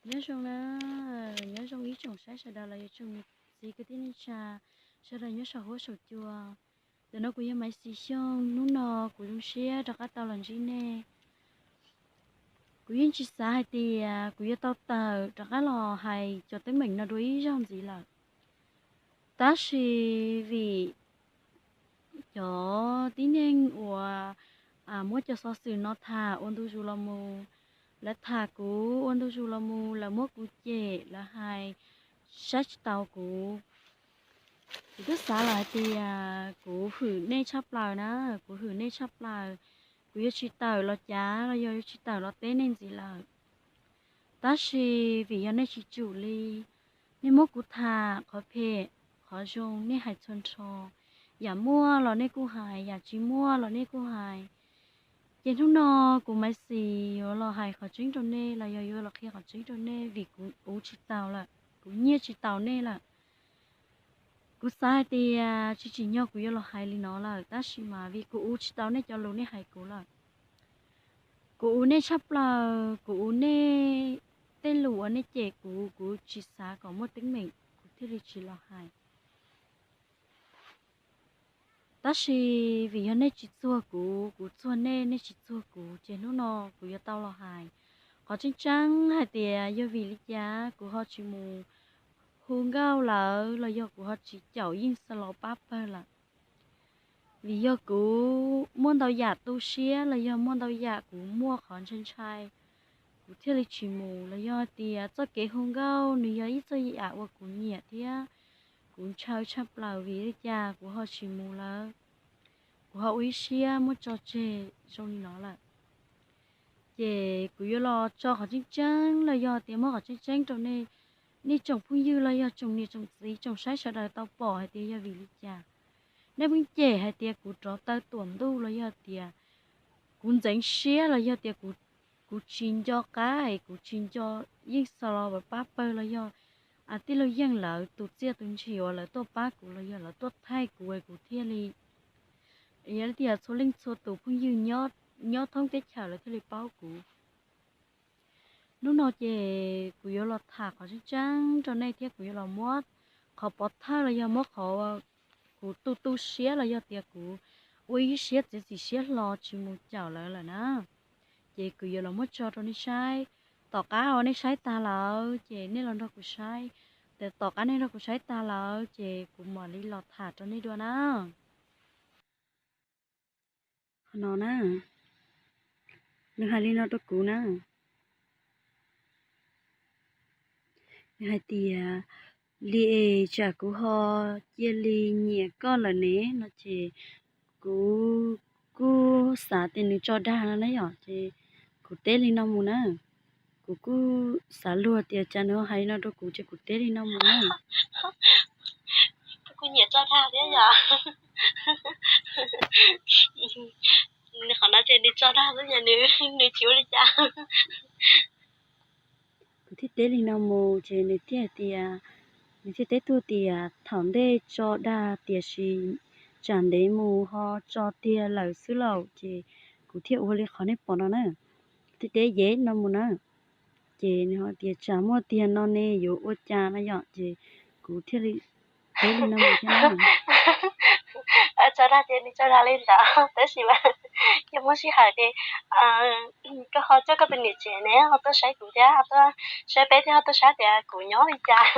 Nyob zoo na, nyob zoo ib tsoom saib sawv daws los yog tsoom niam txiv kwv tij neej tsa sawv daws nyob saum huab saum cua. Ntawm no kuv yog Maiv Xis Xyooj, hnub no kuv zoo siab rov qab tau los ntsib nej. Kuv yeej tsis xav hais tias kuv yuav tau tawm rov qab los hais cov teeb meem no dua ib zaug ntxiv lawm. Tab sis vim cov tib neeg uas muab cov xov xwm no tham ua ntu zus los mus, lawv tham kuv ua ntu zus los mus, lawv muab kuv cem, lawv hais saib tsis taus kuv. Kuv twb xav lawm hais tias kuv hwm nej tshaj plaws na, kuv hwm nej tshaj plaws. Kuv yuav tsis tawm los cav los yog yuav tsis tawm los teb nej ntxiv lawm. Tab sis vim yog nej tsis tsum li, nej muab kuv tham qhov phem qhov zoo nej hais txhua nrho, yam muaj los nej kuj hais, yam tsis muaj los nej kuj hais. Ces hnub no kuv Maiv Xis yuav los hais qhov tseeb rau nej los yog yuav los qhia qhov tseeb rau nej vim kuv uv tsis taus lawm, kuv nyiaj tsis taus nej lawm. Kuv xav hais tias tsis tsim nyog kuv yuav los hais li no lawm, tab sis mas vim kuv uv tsis tau nej cov lus nej hais kuv lawm. Kuv uv nej tshaj plaws, kuv uv nej tej lus uas nej cem kuv, kuv tsis xav kom muaj teeb meem kuv thiaj li tsis los hais. Tab sis vim yog nej tsis txuag kuv, kuv txuag nej, nej tsis txuag kuv, ces hnub no kuv yuav tau los hais. Qhov tseeb tseeb hais tias yog vim li cas kuv ho tsis mus hu nkauj lawv los yog kuv ho tsis caum Yeej Xa Los pab pawg lawm. Vim yog kuv muaj ntau yam tu siab los yog muaj ntau yam kuv muaj qhov ntshai ntshai, kuv thiaj li tsis mus. Los yog tias txoj kev hu nkauj nws yog ib txoj yam uas kuv nyiam thiab kuv ntshaw tshaj plaws, vim li cas kuv ho tsis mus lawm, kuv ho ua ib siab muab tso tseg zoo li no lawm. Ces kuv yuav los tso qhov tseeb tseeb los yog tias muab qhov tseeb tseeb rau nej, nej tsoom phooj ywg los yog tsoom niam tsoom txiv tsoom saib sawv daws tau pom hais tias yog vim li cas. Nej pheej cem hais tias kuv rov taw tuam ntuj los yog tias kuv ntxeev siab los yog tias kuv tsis nco qab es kuv tsis nco Yeej Xa Los pab pawg los yog tij laug Yeej lawv tus txiaj tus ntsig uas lawv tuaj pab kuv los yog lawv tuaj thaij kuv es kuv thiaj li, yog li tias txhua leej txhua tus phooj ywg nyob thoob teb chaws lawv thiaj li paub kuv. Hnub no ces kuv yuav los tham qhov tseeb tseeb rau nej thiab kuv yuav los muab qhov pov thawj los yog muab qhov kuv tu tu siab los yog tias kuv ua ib siab txiav txim siab hlo tsis mus caum lawv lawm na. Ces kuv yuav los muab tso rau nej saib. Tom qab uas nej saib tag lawm ces nej los nrog kuv saib. Ces tom qab nej nrog kuv saib tag lawm ces kuv mam li los tham rau nej dua na. Qhov no na, nws hais li no rau kuv na. Nws hais tias li es tsam kuv ho cia li nyiam koj lawm ne no ces kuv kuj xav tias nws tso dag no na yom, ces kuv teb li no mus na. Kuv kuj xav luag tias cas nws ho hais li no rau kuv ces kuv teb li no mus na. Kuv kuj nyiam tso dag thiab yom. Nws qhov no ces nws tso dag xwb ces nws tsis ua li cas. Kuv thiaj teb li no mus ces nws thiaj hais tias, nws thiaj teb tuaj tias thaum ntej tso dag tiam sis tsam ntev mus ho tso tiag lawm xwb lauj, ces kuv thiaj ua li qhov nej pom no na. Kuv thiaj teb yev no mus na. Ces nws ho tias tsam muaj tiag no ne yuav ua cas no yom, ces kuv thiaj li teb li no mus thiab na. Tso dag ces nws tso dag li ntawd tab sis mas yog muaj sij hawm ces koj ho coj koj tus niam tsev ne ho tuaj saib kuv thiab ho tuaj saib peb thiab ho tuaj saib tias kuv nyob li cas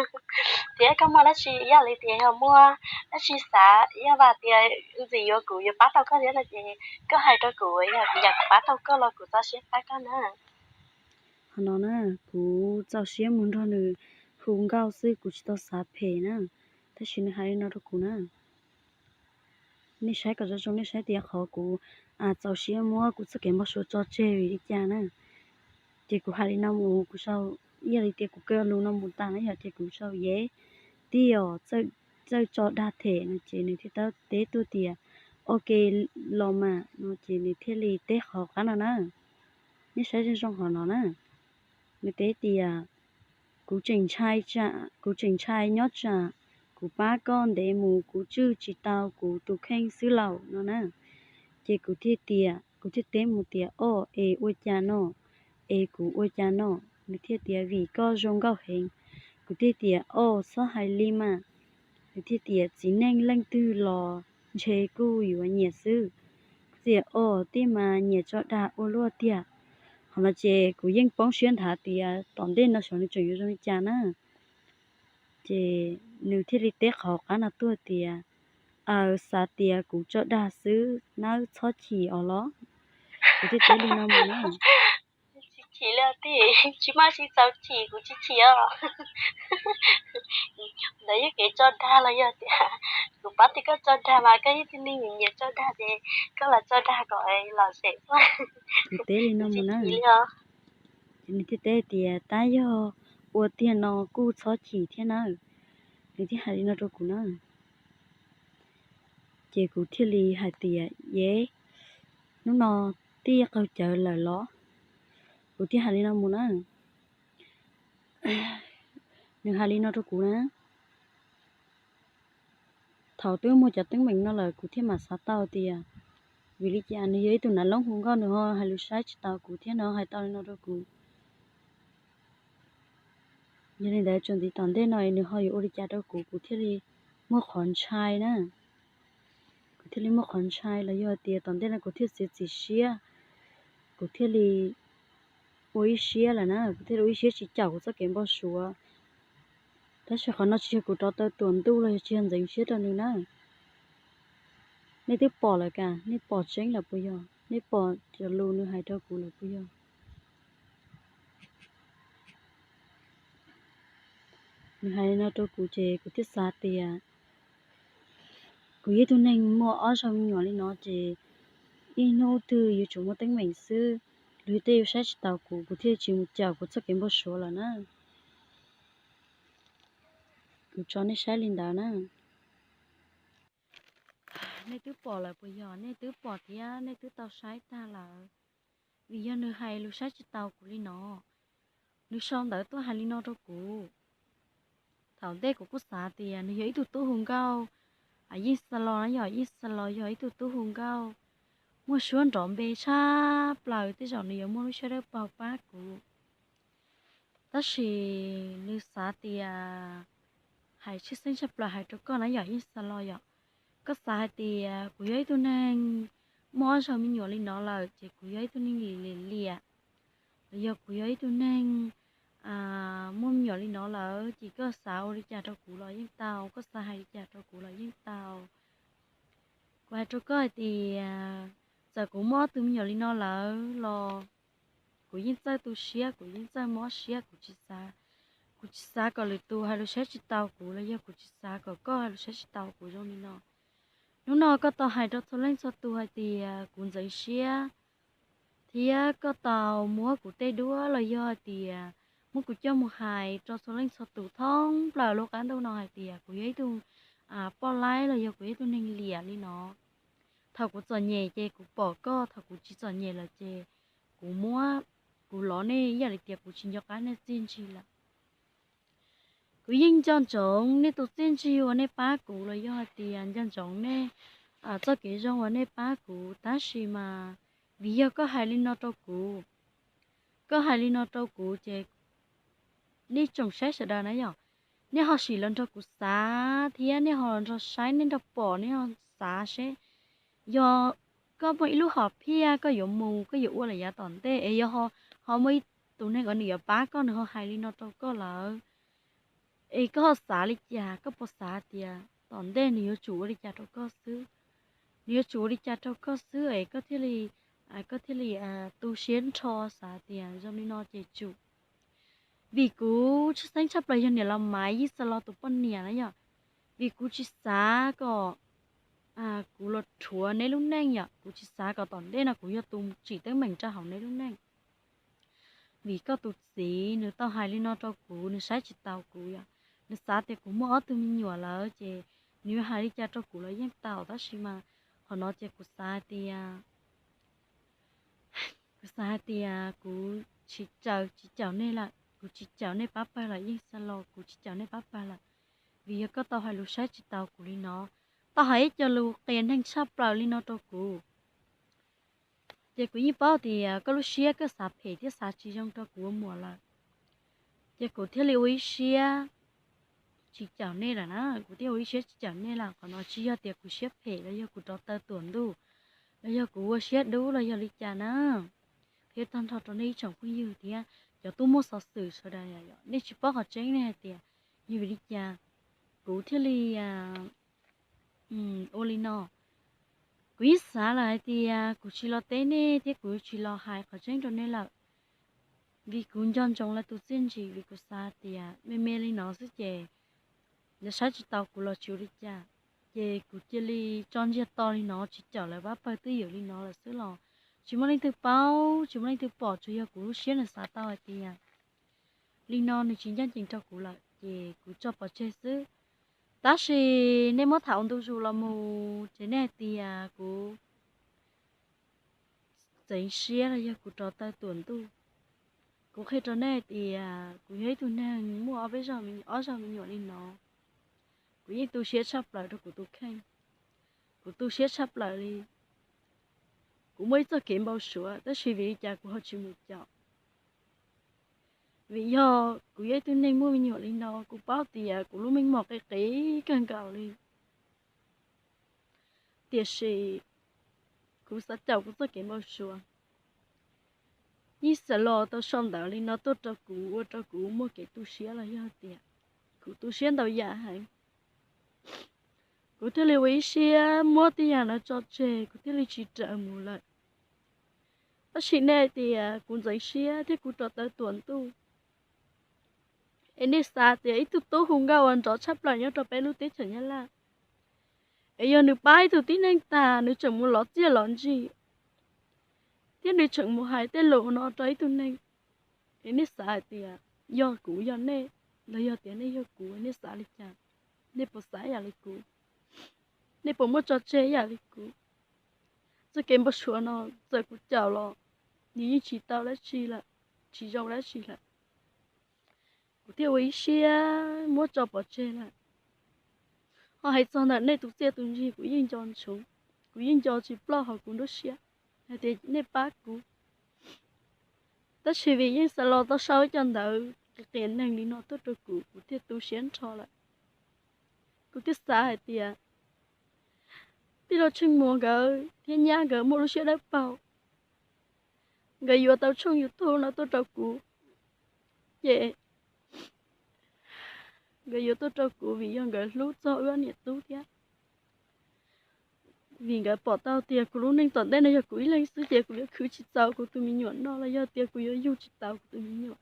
thiab koj muaj dab tsi, yog li tias yog muaj dab tsi xav, yog vam tias ntxim yuav kuv yuav pab tau koj thiab no ces koj hais rau kuv, yog kuv pab tau koj los kuv txaus siab pab koj na. Qhov no na, kuv txaus siab mus nrog nws hu nkauj xwb, kuv tsis tau xav phem na, tab sis nws hais li no rau kuv na. Nej saib kom zoo zoo, nej saib tias qhov kuv txaus siab muab kuv txoj kev npau suav tso tseg vim li cas na. Ces kuv hais li no mus, kuv sau, yog li tias kuv kaw lus no mus tas na yom, ces kuv sau yev tib os, txawj tso dag them no ces nws thiaj teb tuaj tias ok los mas no ces nws thiaj li teb qhov qab no na. Nej saib zoo zoo qhov no na. Nws teb tias kuv tseem ntshai, kuv tseem ntshai nyob tsam kuv pab koj ntev mus kuv tswj tsis tau kuv tus kheej xwb lauj no na. Ces kuv thiaj tias, kuv thiaj teb mus tias o, es ua cas no, es kuv ua cas no. Nws thiaj tias, vim koj zoo nkauj heev. Kuv thiaj tias, o, txhob hais li mas. Nws thiaj tias, txiv neej leej twg los ntshe kuj yuav nyiam xwb. Kuv tias, o, tij mas nyiam tso dag ua luaj tiag. Qhov no ces kuv yeej poob siab nthav tias tom ntej no xyov nws tseem yuav zoo li cas na. Ces nws thiaj li teb qhov qab no tuaj tias, aws, xav tias kuv tso dag xwb nawb, txhob chim os los. Kuv thiaj teb li no mus na. Tsis chim li tij, tsis muaj tsis txaus chim, kuv tsis chim os. Ntawd yog kev tso dag los yog tias kuv pab tias koj tso dag mas koj yog ib tug neeg nyiam tso dag ces koj los tso dag kom lom zem. Kuv teb li no mus na. Ces nws thiaj teb tias, tab yog ua tiag no kuj txhob chim thiab na. Nws thiaj hais li no rau kuv na. Ces kuv thiaj li hais tias, yev, hnub no tij qaug cawv lawm los? Kuv thiaj hais li no mus na. Nws hais li no rau kuv na. Thaum twb muaj cov teeb meem no lawm kuv thiaj mam xav tau tias vim li cas nws yog ib tug nav loob hu nkauj nws ho hais lus saib tsis taus kuv thiab nws ho hais tau li no rau kuv. Yog li ntawd txuas ntxiv tom ntej no nws ho yuav ua li cas rau kuv, kuv thiaj li muaj qhov ntshai na. Kuv thiaj li muaj qhov ntshai los yog tias tom ntej no kuv thiaj txiav txim siab, kuv thiaj li ua ib siab lawm na, kuv thiaj li ua ib siab tsis caum kuv txoj kev npau suav. Tab sis qhov no tsis yog kuv rov taw tuam ntuj los yog tsis yog ntxeev siab rau nws na. Nej twb pom lawm cas, nej pom tseeb lawm puas yog? Nej pom cov lus nws hais rau kuv lawm puas yog? Nws hais li no rau kuv ces kuv thiaj xav tias kuv yog ib tug neeg muaj ob zaug me nyuam li no ces ib hnub twg yuav tsum muaj teeb meem xwb, luag tej yuav saib tsis taus kuv, kuv thiaj tsis mus caum kuv txoj kev npau suav lawm na. Kuv tso nej saib li ntawd na. Nej twb pom lawm puas yog? Nej twb pom thiab nej twb tau saib tag lawm. Vim yog nws hais lus saib tsis taus kuv li no, nws sau ntawv tuaj hais li no rau kuv. Thaum ntej kuv kuj xav tias nws yog ib tug tub hu nkauj, Yeej Xa Los na yom, Yeej Xa Los yog ib tug tub hu nkauj muaj suab nrov npe tshaj plaws, tej zaum nws yuav muaj lub siab dawb paug pab kuv. Tab sis nws xav tias, hais tshwj xeeb tshaj plaws hais rau koj na yom Yeej Xa Los yom, koj xav hais tias kuv yog ib tug neeg muaj ob zaug me nyuam li no lawm ces kuv yog ib tug neeg liam liam, los yog kuv yog ib tug neeg muaj me nyuam li no lawm ces koj xav ua li cas rau kuv los yeej tau, koj xav hais li cas rau kuv los yeej tau. Kuv hais rau koj hais tias txawm kuv muaj ob tug me nyuam li no lawm los kuv yeej txawj tu siab, kuv yeej txawj mob siab, kuv tsis xav, kuv tsis xav kom lwm tus hais lus saib tsis taus kuv los yog kuv tsis xav kom koj hais lus saib tsis taus kuv zoo li no. Hnub no koj tau hais rau txhua leej txhua tus hais tias kuv ntxeev siab, thiab koj tau muab kuv tej duab los yog hais tias muab kuv coj mus hais rau txhua leej txhua tus thoob plaws lub qab ntuj no hais tias kuv yog ib tug poj laib los yog kuv yog ib tug neeg liam li no. Thaum kuv txom nyem ces kuv pom koj, thaum kuv tsis txom nyem lawm ces kuv muab, kuv lov nej ib yam li tias kuv tsis nco qab nej txiaj ntsig lawm. Kuv yeej nco ntsoov nej tus txiaj ntsig uas nej pab kuv los yog hais tias nco ntsoov nej txoj kev zoo uas nej pab kuv, tab sis mas vim yog koj hais li no rau kuv, koj hais li no rau kuv ces nej tsoom saib sawv daws na yom, nej ho sim los nrog kuv xav thiab nej ho los nrog saib, nej nrog pom, nej ho xav seb yog koj muaj ib lub hom phiaj koj yuav mus koj yuav ua lawm yav tom ntej es yog ho muaj ib tus neeg uas nws yuav pab koj nws ho hais li no rau koj lawm, es koj ho xav li cas? Koj puas xav tias tom ntej nws yuav tsum ua li cas rau koj xwb? Nws yuav tsum ua li cas rau koj xwb es koj thiaj li, koj thiaj li tu siab nrho xav tias zoo li no ces tsum. Vim kuv tshwj xeeb tshaj plaws yog niam laus Maiv Yeej Xa Los tus poj niam na yom, vim kuv tsis xav kom kuv los rhuav neb lub neej yom, kuv tsis xav kom tom ntej no kuv yog tus tsim teeb meem rau hauv neb lub neej. Vim koj tus txiv nws tau hais li no rau kuv, nws saib tsis taus kuv yom, nws xav tias kuv muaj ob tug me nyuam lawm ces nws yuav hais li cas rau kuv los yeej tau, tab sis mas qhov no ces kuv xav tias, kuv xav hais tias kuv tsis caum, tsis caum nej lawm, kuv tsis caum nej pab pawg lawm Yeej Xa Los, kuv tsis caum nej pab pawg lawm, vim yog koj tau hais lus saib tsis taus kuv li no, tau hais ib co lus qias neeg tshaj plaws li no rau kuv. Ces kuv yeej paub tias koj lub siab koj xav phem thiab xav tsis zoo rau kuv ua muam lawm. Ces kuv thiaj li ua ib siab tsis caum nej lawm na, kuv thiaj ua ib siab tsis caum nej lawm. Qhov no tsis yog tias kuv siab phem los yog kuv rov taw tuam ntuj los yog kuv ua siab dub los yog li cas na. Qhia tag nrho rau nej ib tsoom phooj ywg thiab cov tub muaj xov xwm sawv daws, nej tsis paub qhov tseeb nej hais tias yog vim li cas kuv thiaj li ua li no. Kuv yeej xav lawm hais tias kuv tsis los teb nej thiab kuv tsis los hais qhov tseeb rau nej lawm, vim kuv nco ntsoov lawv tus txiaj ntsim, vim kuv xav tias me me li no xwb ces lawv saib tsis taus kuv los tsis ua li cas. Ces kuv cia li tso ntsiag to li no tsis caum lawv pab pawg twj ywm li no lawm xwb los tsis muaj leej twg paub tsis muaj leej twg pom, tsuas yog kuv lub siab nws xav tau hais tias li no nws tsis ncaj ncees rau kuv lawm ces kuv tso pov tseg xwb. Tab sis nej muab tham ua ntu zus los mus ces nej hais tias kuv txeev siab los yog kuv rov taw tuam ntuj. Kuv qhia rau nej hais tias kuv yog ib tug neeg muaj ob peb zaug, ob zaug me nyuam li no, kuv yeej tu siab tshaj plaws rau kuv tus kheej. Kuv tu siab tshaj plaws li. Kuv muaj ib txoj kev npau suav tab sis vim li cas kuv ho tsis mus caum? Vim yog kuv yog ib tug neeg muaj me nyuam li no, kuv paub tias kuv lub meej mom qis qis kawg nkaus li. Tiam sis kuv xav caum kuv txoj kev npau suav. Yeej xav los tau sau ntawv li no tuaj rau kuv ua rau kuv muaj kev tu siab los yog tias kuv tu siab ntau yam heev. Kuv thiaj li ua ib siab muab tej yam no tso tseg, kuv thiaj li tsis raws mus lawm. Tab sis nej hais tias kuv ntxeev siab thiab kuv rov taw tuam ntuj, es nej xav tias ib tug tub hu nkauj uas nrov tshaj plaws nyob rau peb lub teb chaws Nyab Laj, es yog nws pab ib tug tib neeg tag nws tseem mus lov txiaj lov ntsig, thiab nws tseem mus hais tej lus no rau ib tug neeg, es nej xav hais tias yog kuv yog nej, los yog tias nej yog kuv, nej xav li cas? Nej puas xav yam li kuv? Nej puas muaj tso tseg yam li kuv? Txoj kev npau suav no txawm kuv caum los nws yeej tsis tau dab tsi lawm, tsis zoo dab tsi lawm. Kuv thiaj ua ib siab muab tso pov tseg lawm. Ho hais txog ntawm nej tus txiaj tus ntsig kuv yeej nco ntsoov, kuv yeej nco tsis ploj hauv kuv nruab siab hais tias nej pab kuv. Tab sis vim yeej xav los tau sau ib co ntawv qias qias neeg li no tuaj rau kuv, kuv thiaj tu siab nrho lawm. Kuv thiaj xav hais tias tij laug Tsheej Muas nkawd thiab nyab nkawd muaj lub siab dawb paug, nkawd yuav tau tshooj YouTube no tuaj rau kuv, ces nkawd yuav tuaj rau kuv vim yog nkawd hlub txog wb niam tub thiab. Vim nkawd pom tau tias kuv lub neej tom ntej no yog kuv ib leeg xwb ces kuv yuav khwv tsis txaus kuv tus me nyuam noj los yog tias kuv yuav yug tsis tau kuv tus me nyuam.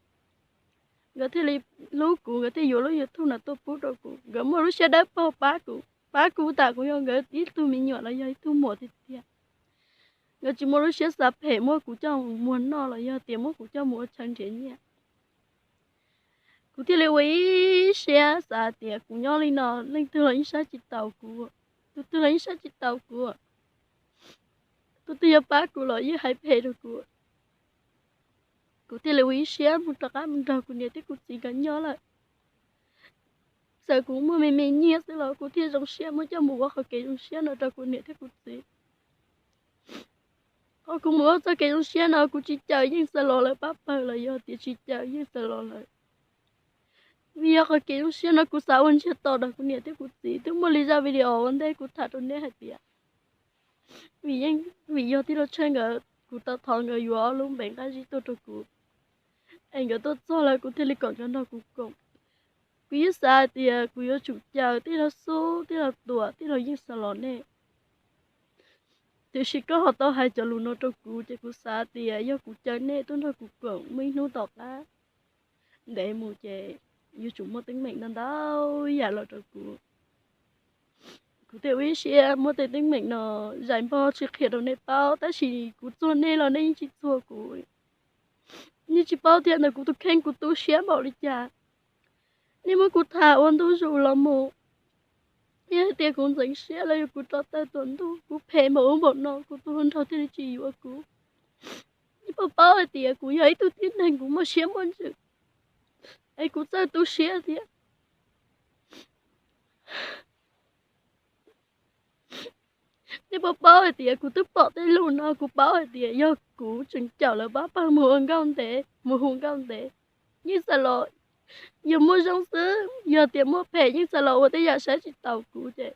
Nkawd thiaj li hlub kuv, nkawd thiaj yuav lub YouTube no tuaj pub rau kuv. Nkawd muaj lub siab dawb paug pab kuv, pab kuv tas kuv yog nkawd ib tug me nyuam los yog ib tug muam tiag tiag. Nkawd tsis muaj lub siab xav phem muab kuv coj mus muag noj los yog tias muab kuv coj mus ua chaw nrhiav nyiaj. Kuv thiaj li ua ib siab xav tias kuv nyob li no leej twg los yeej saib tsis taus kuv, tus twg los yeej saib tsis taus kuv, tus twg yuav pab kuv los yeej hais phem rau kuv. Kuv thiaj li ua ib siab mus rov qab mus nrog kuv niam thiab kuv txiv nkawd nyob lawm. Txawm kuv muaj me me nyiaj xwb los kuv thiaj zoo siab muab coj mus ua qhov kev zoo siab no rau kuv niam thiab kuv txiv. Ho kuv mus ua txoj kev zoo siab no kuv tsis caw Yeej Xa Los lawv pab pawg los yog tias tsis caw Yeej Xa Los lawv, vim yog qhov kev zoo siab no kuv xav ua ntsiag to rau kuv niam thiab kuv txiv. Twb muaj li zaj video ua ntej kuv tham rau neb hais tias vim yog tij laug Tsheej nkawd, kuv tau thov nkawd yuav ob lub npe nqaij zib tuaj rau kuv, es nkawd tuaj txog lawm kuv thiaj li kom nkawd nrog kuv koom. Kuv yeej xav hais tias kuv yuav tsum caw tij laug Xub, tij laug Tuam, tij laug Yeej Xa Los nej, tiam sis koj ho tau hais cov lus no rau kuv ces kuv xav tias yog kuv caw nej tuaj nrog kuv koom muaj ib hnub tom qab ntev mus ces yuav tsum muaj teeb meem ntau ntau yam los rau kuv. Kuv thiaj ua ib siab muab tej teeb meem no zais npog tsis qhia rau nej paub, tab sis kuv txuag nej los nej yeej tsis txuag kuv. Nej tsis paub tias ntawm kuv tus kheej kuv tu siab npaum li cas. Nej muab kuv tham ua ntu zus los mus, nej hais tias kuv ntxeev siab los yog kuv rov tawm tuam ntuj, kuv phem npaum ub npaum no kuv tus hluas nraug thiaj li tsis yuav kuv. Nej puas paub hais tias kuv yog ib tug tib neeg kuv muaj siab muaj ntsws, es kuv txawj tu siab thiab. Nej puas paub hais tias kuv twb pom tej lus no, kuv paub hais tias yog kuv tseem caum lawv pab pawg mus ua nkauj ntev, mus hu nkauj ntev, Yeej Xa Los Yog muaj zoo xwb, yog tias muaj phem yeej xav los ua tej yam saib tsis taus kuv ces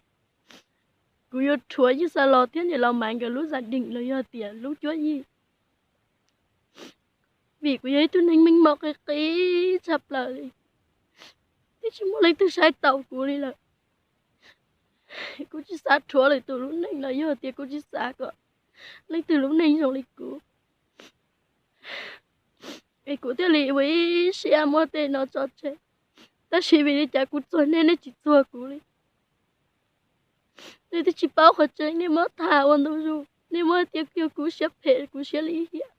kuv yuav rhuav yeej xav los thiab niam los mas nkawd lub zam deem los yog tias lub cuab yig. Vim kuv yog ib tug neeg meej mom qis qis tshaj plaws li, twb tsis muaj leej twg saib taus kuv li lawm. Kuv tsis xav rhuav lwm tus lub neej los yog tias kuv tsis xav kom leej twg lub neej zoo li kuv. Es kuv thiaj li ua ib siab muab tej no tso tseg. Tab sis vim li cas kuv txuag nej, nej tsis txuag kuv li? Nej twb tsis paub qhov tseeb, nej muab tham ua ntu zus, nej muab tias yog kuv siab phem, kuv siab lim hiam,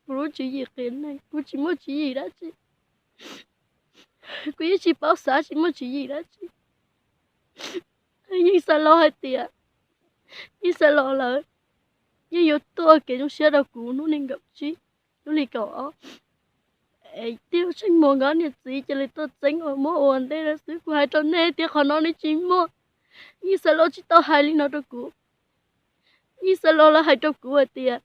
kuv lub tswv yim qias neeg, kuv tsis muaj tswv yim dab tsi. Kuv yeej tsis paub xav, tsis muaj tswv yim dab tsi. Yeej xav los hais tias, yeej xav los lawm, yeej yuav tuaj kev zoo siab rau kuv hnub nees nkaum tsib, lub hli kaum ob. Tij laug Tsheej Muas nkawd niam txiv cia li tuaj txeeb ua muab ua ntej lawm xwb. Kuv hais rau nej tias qhov no nej tsis muaj. Yeej xav los tsis tau hais li no rau kuv. Yeej xav los lawv hais rau kuv hais tias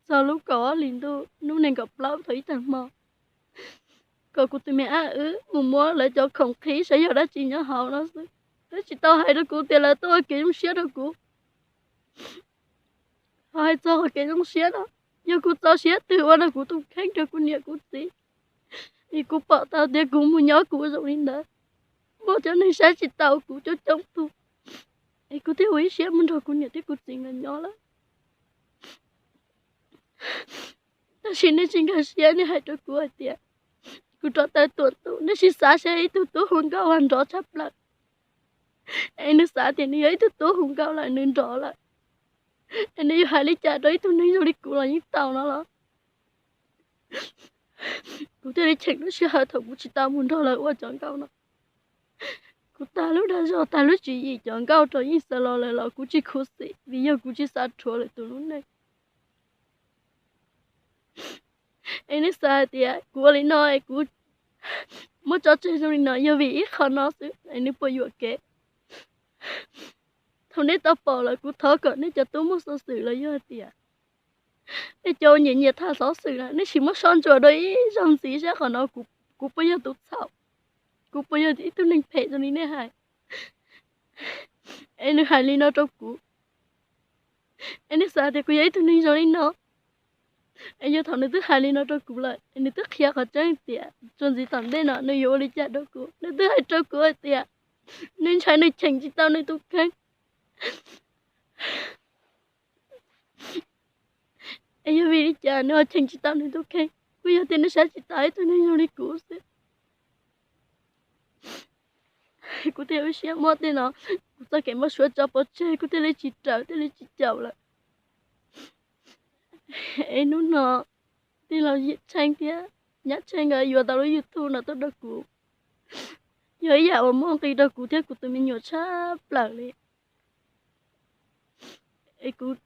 txog lub kaum ob hlis ntuj hnub nees nkaum plaub thaum ib tag hmo, kom kuv tus me ab wb mus muab lawv cov khoom qhib saib yog dab tsi nyob hauv no xwb. Lawv tsis tau hais rau kuv tias lawv tuaj ua kev zoo siab rau kuv. Ho hais txog kev zoo siab no, yog kuv txaus siab twg ua rau kuv tus kheej, rau kuv niam kuv txiv, es kuv pom tau tias kuv mus nyob kuv zoo li ntawd, muaj cov neeg saib tsis taus kuv coob coob tug, es kuv thiaj ua ib siab mus nrog kuv niam thiab kuv txiv nkawd nyob lawm. Tab sis nej tsis nkag siab, nej hais rau kuv hais tias kuv rov tawm tuam ntuj. Nej sim xav seb, ib tug tub hu nkauj uas nrov tshaj plaws, es nws xav tias nws yog ib tug tub hu nkauj lawm, nws nrov lawm, es nws yuav hais li cas rau ib tug neeg zoo li kuv los yeej tau no los? Kuv thiaj li cheem lub sij hawm thaum kuv tsis tau mus nrog lawv ua cov nkauj no. Kuv tag lub dag zog, tag lub tswv yim cov nkauj rau Yeej Xav Los lawm los kuv tsis khuv xim, vim yog kuv tsis xav rhuav lwm tus lub neej. Es nej xav hais tias kuv ua li no es kuv muab tso tseg zoo li no yog vim ib qho no xwb es nws puas yuam kev? Thaum nej tau pom lawm, kuv thov kom nej cov tub muaj xov xwm los yog hais tias nej cov uas nyiam nyiam tham xov xwm na, nej sim muab soj ntsuam dua ib zaug ntxiv saib qhov no kuv puas yog tus txhaum, kuv puas yog ib tug neeg phem zoo li nej hais. Es nws hais li no rau kuv, es nej xav tias kuv yog ib tug neeg zoo li no? Es yog thaum nws twb hais li no rau kuv lawm, es nws twb qhia qhov tseeb tias txuas ntxiv tom ntej no nws yuav ua li cas rau kuv, nws twb hais rau kuv hais tias nws ntshai nws cheem tsis tau nws tus kheej. Es yog vim li cas nws ho cheem tsis tau nws tus kheej? Kuj yog tias nws saib tsis taus ib tug neeg zoo li kuv xwb. Kuv thiaj ua siab muab tej no, kuv txoj kev npau suav tso pov tseg, kuv thiaj li tsis raws, thiaj li tsis caum lawm. Es hnub no tij laug Yim Tsheej thiab Nyab Tsheej nkawd yuav tau lub YouTube no tuaj rau kuv, yog ib yam uas muaj nqis rau kuv thiab kuv tus me nyuam tshaj plaws li. Es kuv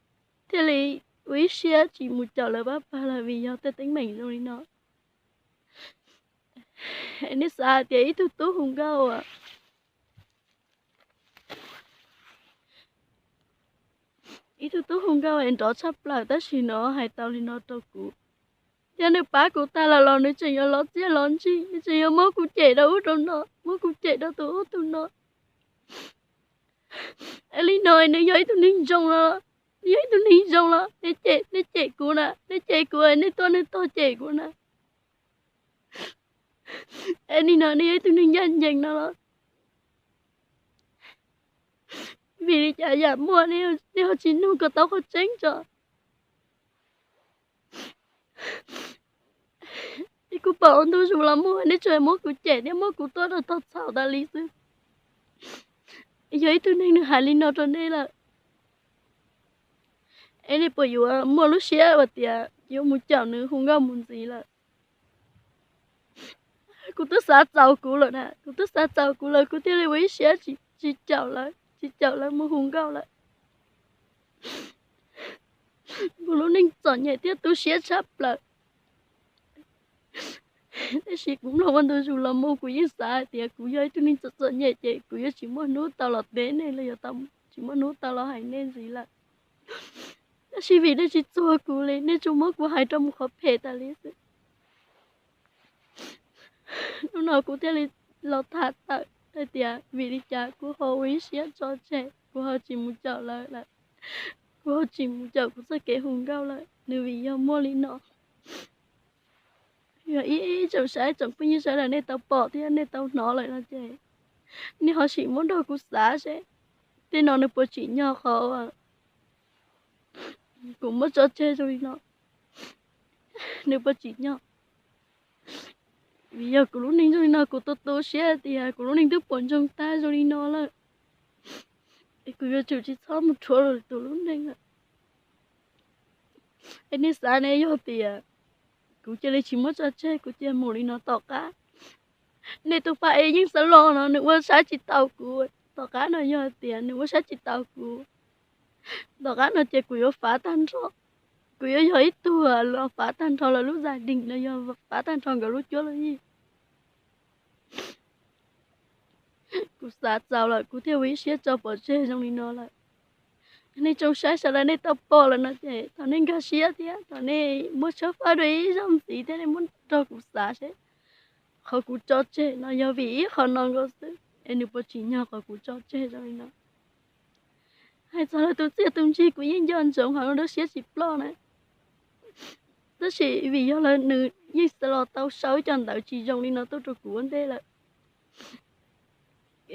thiaj li ua ib siab tsis mus caum lawv pab pag lawm vim yog tej teeb meem zoo li no. Nej xav hais tias ib tug tub hu nkauj, ib tug tub hu nkauj es nrov tshaj plaws tab sis nws hais tau li no rau kuv, thiab nws pab kuv tag lawm los nws tseem yuav los txiaj los ntsig, nws tseem yuav muab kuv cem rau ub rau no, muab kuv cem rau tus ub tus no. Es li no nws yog ib tug neeg zoo los, nws yog ib tug neeg zoo los nej cem, nej cem kuv na, nej cem kuv, nej tuaj nej tog cem kuv na. Es nim no nws yog ib tug neeg ncaj ncees no los? Vim li cas yam muaj nej ho tsis nug kom tau qhov tseeb tso? Es kuv pom ua ntu zus los mus nej tsuas muab kuv cem thiab muab kuv tuaj rau tog txhaum tas li xwb. Yog ib tug neeg nws hais li no rau nej lawm, es nej puas yuav muaj lub siab uas tias yuav mus caum nws hu nkauj mus ntxiv lawm? Kuv twb xav txaus kuv lawm na, kuv twb xav txaus kuv lawm kuv thiaj li ua ib siab tsis caum lawv, tsis caum lawv mus hu nkauj lawm. Kuv lub neej txom nyem thiab tu siab tshaj plaws. Tab sis kuv mloog ua ntu zus los mus kuv yeej xav hais tias kuv yog ib tug neeg txom txom nyem ces kuv yuav tsis muaj hnub tau los teb nej los yog tsis muaj hnub tau los hais nej ntxiv lawm. Tab sis vim nej tsis txuag kuv li, nej tsuas muab kuv hais rau mus qhov phem tas li xwb. Hnub no kuv thiaj li los tham tawm hais tias vim li cas kuv ho ua ib siab tso tseg, kuv ho tsis mus caum lawv lawm, kuv ho tsis mus caum kuv txoj kev hu nkauj lawm, nws vim yog muaj li no. Yog ib tsoom saib tsoom phooj ywg sawv daws nej tau pom thiab nej tau hnov lawm no ces nej ho sim muab nrog kuv xav seb tej no nws puas tsim nyog qhov kuv muab tso tseg zoo li no, nws puas tsim nyog. Vim yog kuv lub neej zoo li no kuv tu tu siab tias kuv lub neej twb puas ntsoog tag zoo li no lawm, es kuv yuav tsum tsis txhob mus rhuav tus lub neej lawm. Es nej xav ne, yog tias kuv cia li tsis muab tso tseg, kuv cia mus li no tom qab, nej tus pab ev Yeej Xav Los no nws ua saib tsis taus kuv. Tom qab no yog tias nws ua saib tsis taus kuv, tom qab no ces kuv yuav fav tag nrho, kuv yuav yog ib tug los fav tag nrho lawv lub zaj deeg los yog fav tag nrho nkawd lub cuab lub yig. Kuv xav txaus lawm kuv thiaj ua ib siab tso pov tseg zoo li no lawm. Nej tsoom saib sawv daws nej tau pom lawm no ces thov nej nkag siab thiab thov nej muab tshawb fawb dua ib zaug ntxiv thiab nej muab nrog kuv xav seb qhov kuv tso tseg no yog vim ib qho no nkaus xwb es nws puas tsim nyog qhov kuv tso tseg zoo li no. Hais txog lawv tus txiaj tus ntsig kuv yeej nco ntsoov hauv lub siab tsis ploj na, tab sis vim yog lawv nws Yeej Xav Los tau sau ib co ntawv tsis zoo li no tuaj rau kuv ua ntej lawm,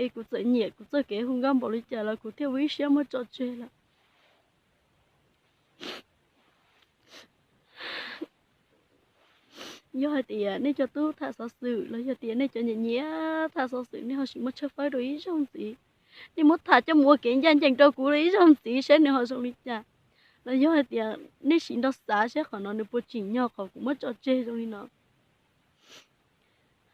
es kuv txawm nyiam kuv txoj kev hu nkauj npaum li cas los kuv thiaj ua ib siab muab tso tseg lawm. Yog hais tias nej cov tub tham xov xwm los yog tias nej cov nyiam nyiam tham xov xwm nej ho sim muab tshawb fawb dua ib zaug ntxiv, nej muab tham coj mus ua kev ncaj ncees rau kuv ib zaug ntxiv seb nws ho zoo li cas, los yog hais tias nej sim nrog xav seb qhov no nws puas tsim nyog qhov kuv muab tso tseg zoo li no.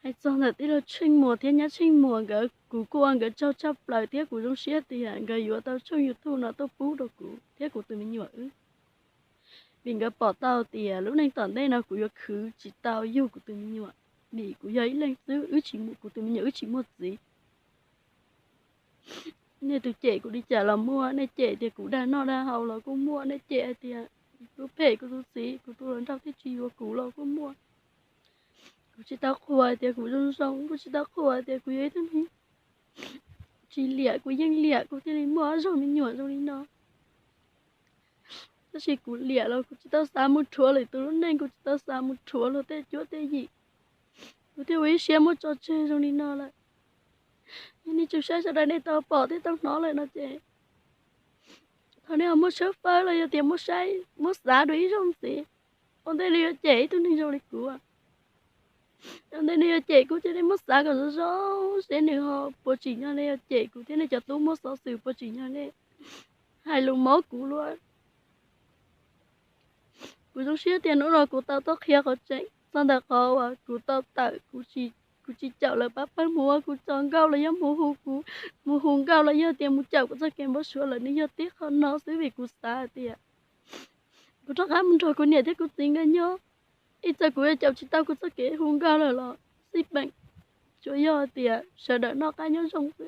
Hais txog ntawm tij laug Tsheej Muas thiab nyab Tsheej Muas nkawd kuv kuj ua nkawd tsaug tshaj plaws thiab kuv zoo siab tias nkawd yuav tau tshooj YouTube no tuaj pub rau kuv thiab kuv tus me nyuam wb, vim nkawd pom tau tias lub neej tom ntej no kuv yuav khwv tsis tau yug kuv tus me nyuam, vim kuv yog ib leeg xwb, wb tsis, kuv tus me nyuam wb tsis muaj txiv. Nej tus cem kuv li cas los muaj, nej cem tias kuv dag noj dag haus los kuj muaj, nej cem hais tias kuv phem kuv tus txiv kuv tus hluas nraug thiaj tsis yuav kuv los kuj muaj. Kuv tsis tau qhuas hais tias kuv zoo zoo, kuv tsis tau qhuas hais tias kuv yog ib tug neeg tsis liam, kuv yeej liam kuv thiaj li muaj ob zaug me nyuam zoo li no. Tab sis kuv liam los kuv tsis tau xav mus rhuav lwm tus lub neej, kuv tsis tau xav mus rhuav luag tej cuab tej yim, kuv thiaj ua ib siab muab tso tseg zoo li no lawm. Yog nej tsoom saib sawv daws nej tau pom thiab tau hnov lawm no ces thov nej ho muab tshawb fawb los yog tias muab saib muab xav dua ib zaug ntxiv, ua ntej nws yuav cem ib tug neeg zoo li kuv. Ua ntej nws yuav cem kuv ces nej muab xav kom zoo zoo seb nws ho puas tsim nyog nej yuav cem kuv thiab nej cov tub muab xov xwm puas tsim nyog nej hais lus mob kuv luaj. Kuv zoo siab tias hnub no kuv tau tuaj qhia qhov tseeb txog ntawm qhov uas kuv tau tawm, kuv tsis caum lawv pab pawg mus ua kuv txoj nkauj los yog mus hu kuv, mus hu nkauj los yog tias mus caum kuv txoj kev npau suav lawm, nws yog tib qho no xwb vim kuv xav hais tias kuv rov qab mus nrog kuv niam thiab kuv txiv nkawd nyob. Ib txawm kuv yuav caum tsis tau kuv txoj kev hu nkauj lawm los xij peem, tsuas yog tias sawv daws noj qab nyob zoo xwb.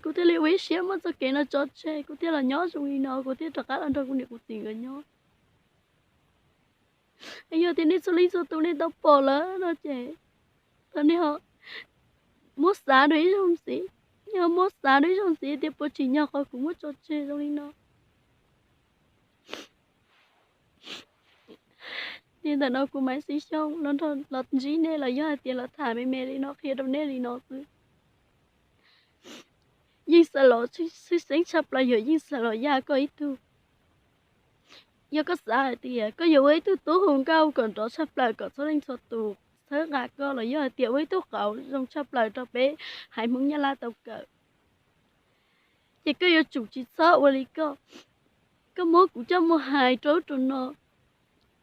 Kuv thiaj li ua ib siab muab txoj kev no tso tseg, kuv thiaj los nyob zoo li no, kuv thiaj rov qab los nrog kuv niam kuv txiv nkawd nyob. Yog tias nej txhua leej txhua tus nej tau pom lawm no ces thov nej ho muab xav dua ib zaug ntxiv, nej ho muab xav dua ib zaug ntxiv tias puas tsim nyog qhov kuv muab tso tseg zoo li no. Li ntawm no kuv Maiv Xis Xyooj los nrog los ntsib nej los yog hais tias los tham me me li no qhia rau nej li no xwb. Yeej Xav Los tshwj xeeb tshaj plaws yog Yeej Xav Los Yaj koj ib tug. Yog koj xav hais tias koj yuav ua ib tug tub hu nkauj kom nrov tshaj plaws kom txhua leej txhua tus txhawb nqa koj los yog hais tias ua ib tug qauv zoo tshaj plaws rau peb haiv Hmoob Nyab Laj tau kawm, ces koj yuav tsum tsis txhob ua li koj. Koj muab kuv coj mus hais rau ub rau no,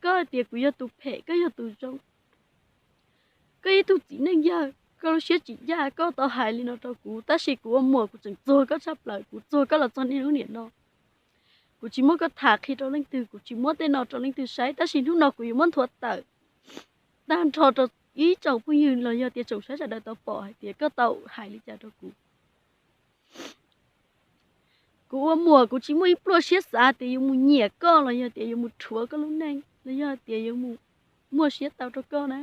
koj hais tias kuv yog tus phem koj yog tus zoo. Koj ib tug txiv neej yawg, koj lub siab tsis ncaj, koj tau hais li no rau kuv, tab sis kuv ua muam kuv tseem txuag koj tshaj plaws, kuv txuag koj los txog niaj hnub niam no. Kuv tsis muab koj tham qhia rau leej twg, kuv tsis muab tej no rau leej twg saib, tab sis hnub no kuv yuav muab nthuav tawm tag nrho rau ib tsoom phooj ywg los yog tias tsoom saib sawv daws tau pom hais tias koj tau hais li cas rau kuv. Kuv ua muam kuv tsis muaj ib pluaj siab xav tias yuav mus nyiam koj los yog tias yuav mus rhuav koj lub neej los yog tias yuav mus muaj siab tau rau koj na.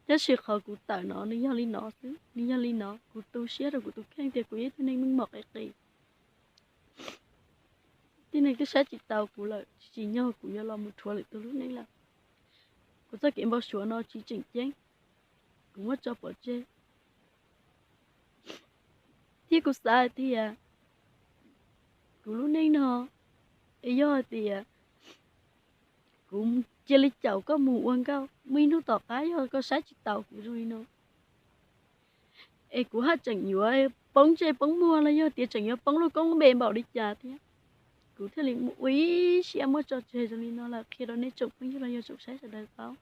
Tab sis qhov kuv tawm no nws yog li no xwb, nws yog li no, kuv tu siab rau kuv tus kheej tias kuv yog ib tug neeg meej mom qis qis. Tib neeg twb saib tsis taus kuv lawm, tsis tsim nyog kuv yuav los mus rhuav lwm tus lub neej lawm. Kuv txoj kev npau suav no tsis tseem ceeb, kuv muab tso pov tseg. Thiab kuv xav hais tias kuv lub neej no, es yog hais tias kuv cia li caum koj mus ua nkauj, muaj ib hnub tom qab yog koj saib tsis taus kuv zoo li no, es kuv haj tseem yuav poob ntsej poob muag los yog tias tseem yuav poob lub koob lub npe npaum li cas thiab. Kuv thiaj li ua ib siab muab tso tseg zoo li no lawm qhia rau nej tsoom phooj ywg los yog tsoom saib sawv daws paub.